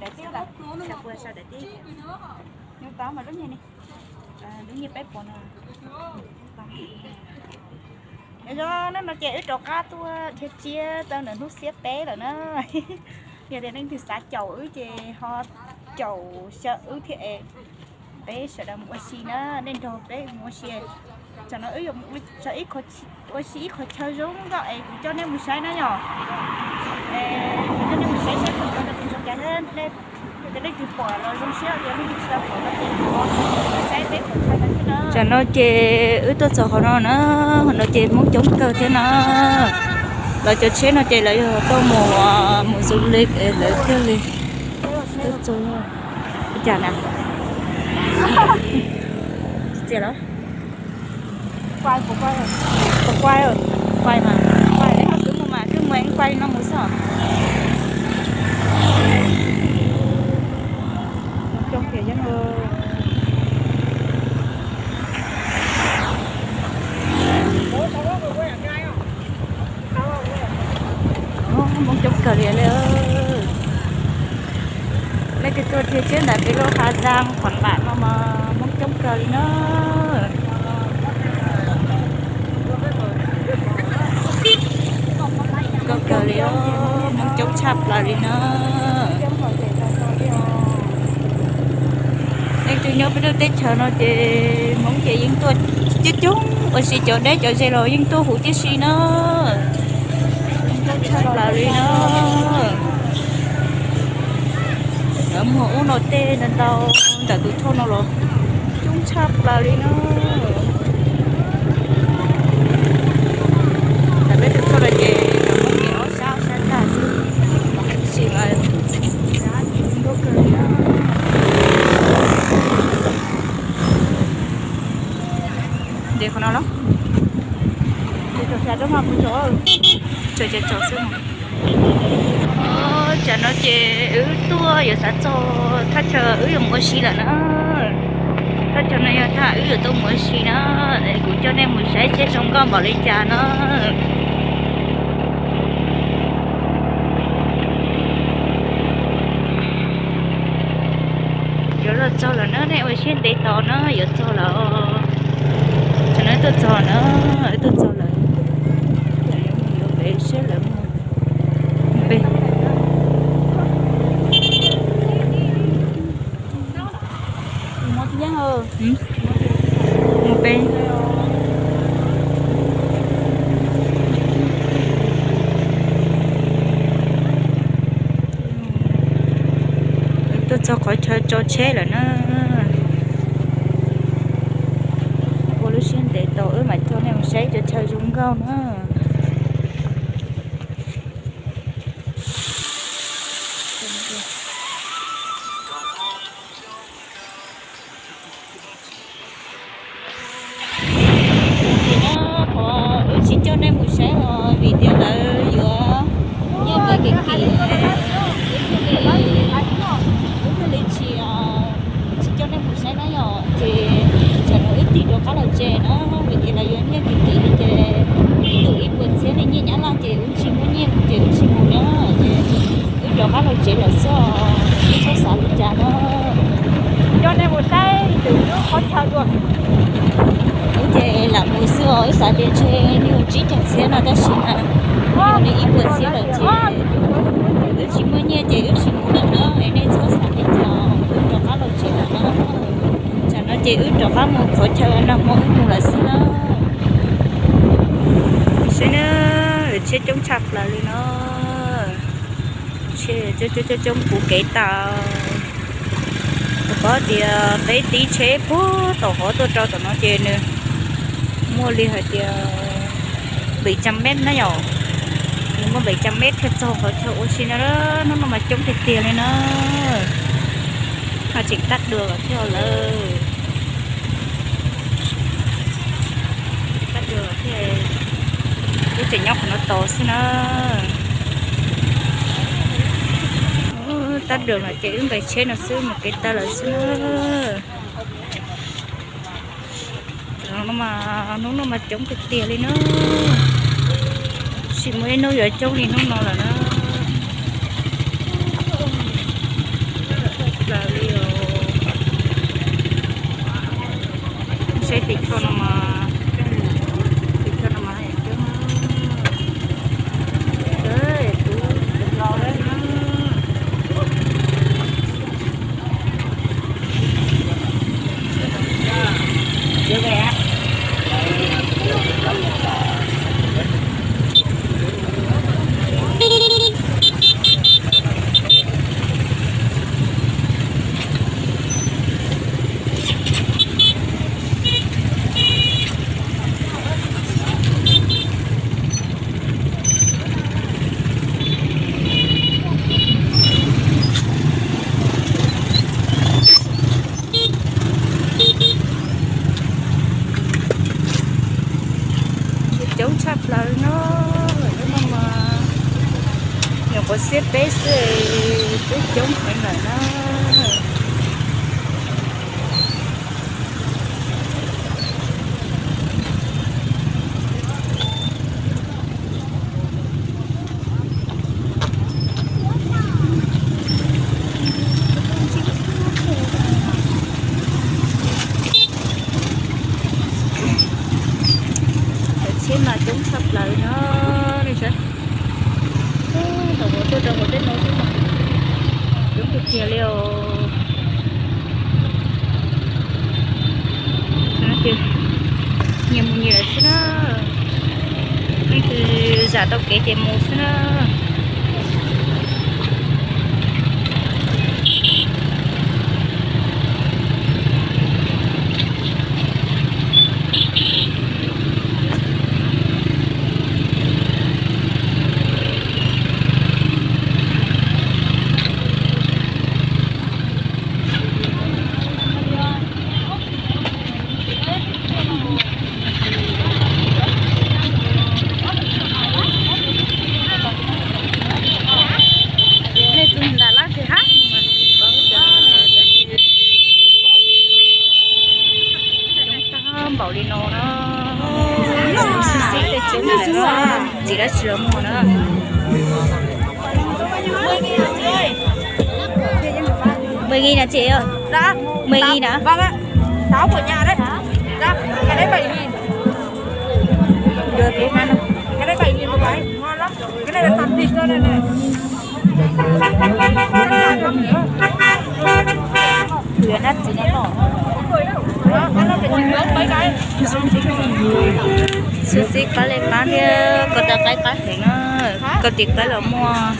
Daim tib, sawv puas sawv daim tib, nws tau mas lub nyiaj ni, lub nyiaj peb puas no. Nyob zoo, hnub no ces wb rov qab tuaj dhia tsiab tau ntawm hnub xiab peb lawm na. Yog tias leej twg xav caum wb ces ho caum xyaw wb thiab es peb sawv daws mus ua si na, nej nrog peb mus ua si. Tsam no wb yuav ua si ib qho chaw zoo nkauj es kuv coj nej mus saib na yom. Kuv coj nej mus saib seb qhov chaw no puas zoo cas thiab, yog tias leej twg pom los zoo siab, yog leej twg tsis tau pom los ces saib peb qhov chaw no thiab na. Tsam no ces wb tuaj txog qhov no na, qhov no ces Hmoob coob kawg thiab na. Lawv cov tsheb no ces lawv yog tuaj mus, mus du lịch es lawv thiaj li tuaj txog. Ua cas na? Txias los? Quay, quay, quay, quay mas, quay, kwv mus mas, kwv mus, quay no mus xwb. Coob tiag yeej. Hmoob coob kawg li. Leej twg tuaj dhia tsiab ntawm peb lub Hà Giang, Quảng Bạ no mas Hmoob coob kawg li na. Coob kawg li, Hmoob coob tshaj plaws li na. Leej twg nyob peb lub teb chaws no ces Hmoob ces yeej tuaj coob coob, ua si cov deb cov ze los yeej tuaj huv tib si na. Coob tshaj plaws li na. Lawv muag ub no tej ntau ntau ntawm tus thoj no los coob tshaj plaws li na. Ntawm peb tus thoj no ces lawv muab nias ob sab ob sab tag xwb, tab sis mas ntuj kawg li. Ntev qhov no los, tso tso xwb. Tsam no ces wb tuaj yuav xav txog thaj chaw wb yuav mus ua si lawm na. Thaj chaw no yog thaj wb yuav tuaj mus ua si na. Kuv coj nej mus saib seb zoo nkauj npaum li cas na. Yuav los txog lawm na, nej ua siab ntev tos na, yuav txog lawm. Tsam no tuaj txog na, tuaj txog lawm. Yuav pem siab lawm. Pem. Mus pem. Tuaj txog qhov chaw tso tsheb lawm na. Ua lub siab ntev tos wb mam coj nej mus saib cov chaw zoo nkauj na. Ces no qhov wb tsis coj nej mus saib los vim tias lawv yuav nyiaj nqis kiv kiv, wb thiaj li, wb thiaj li tsis, tsis coj nej mus saib na yom. Ces tsam no wb tig rov qab los tsev na, vim tias lawv yuav nyiaj kiv kiv li ces ib tug ib puas txhiab li nyiaj Nyab Laj ces wb tsis muaj nyiaj mus ces wb tsis mus na. Ces wb rov qab los tsev lawm xwb, txhob xav li cas na. Coj nej mus saib tus lub qhov chaw dua. Wb ces lam mus xwb os, wb xav tias ntshe nws tsib caug txhiab no tab sis mas nws li ib puas txhiab lawm ces wb tsis muaj nyiaj ces wb tsis mus lawm na. Es nej txhob xav li cas, wb rov qab los tsev lawm na. Tsam no ces wb rov qab mus qhov chaw nag hmo wb mus lawm xwb na. Saib na, tsheb coob tshaj plaws li no. Tsheb coob coob coob puv kev tas. Kuv paub tias peb tib tsheb puag tom qhov tuaj rau tom no ces nws muaj li hais tias bảy trăm mét na yom. Nws muaj bảy trăm mét thiaj txog qhov chaw ua si no. Hnub no mas coob tiag tiag li na. Ho tseem tag dua lawm thiab lawm. Tag dua lawm thiab, wb tseem nyob qhov no tos xwb na. Tab dua lawm ces wb nqis tsheb no xwb mus kev tas lawm xwb na. Hnub no mas coob tiag tiag li na. Tsis muaj ib hnub yuav coob li hnub no lawm na. Tes tsho no mas, tes tsho no mas coob, tus los lawm na. Coob tshaj plaws no, hnub no mas nyuam qhuav xiab peb xwb, peb coob heev lawm na. Cov tsheb mas coob tshaj plaws no. Thaum tuaj rau hauv tej no xwb mas coob tiag tiag li os. Nyias mus nyias lawm xwb na. Leej twg zam tau kev ces mus xwb na. Nej tus nram lab kawg hab. Coob tag npaum li no na. Xib xib tej tsev neeg lawm na, txiv dab tsi los muag na. Mười nghìn hả chị? Mười nghìn hả? Tám mươi ngàn đấy. Cái đấy bảy nghìn. Cái đấy bảy nghìn một cái, ngon lắm. Cái này là toàn thịt luôn đây này. Xib xib qab li qab thiab, koj tais qaib qab heev na, koj tais qaib los muaj,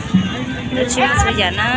lawv tsis muaj txhua yam na.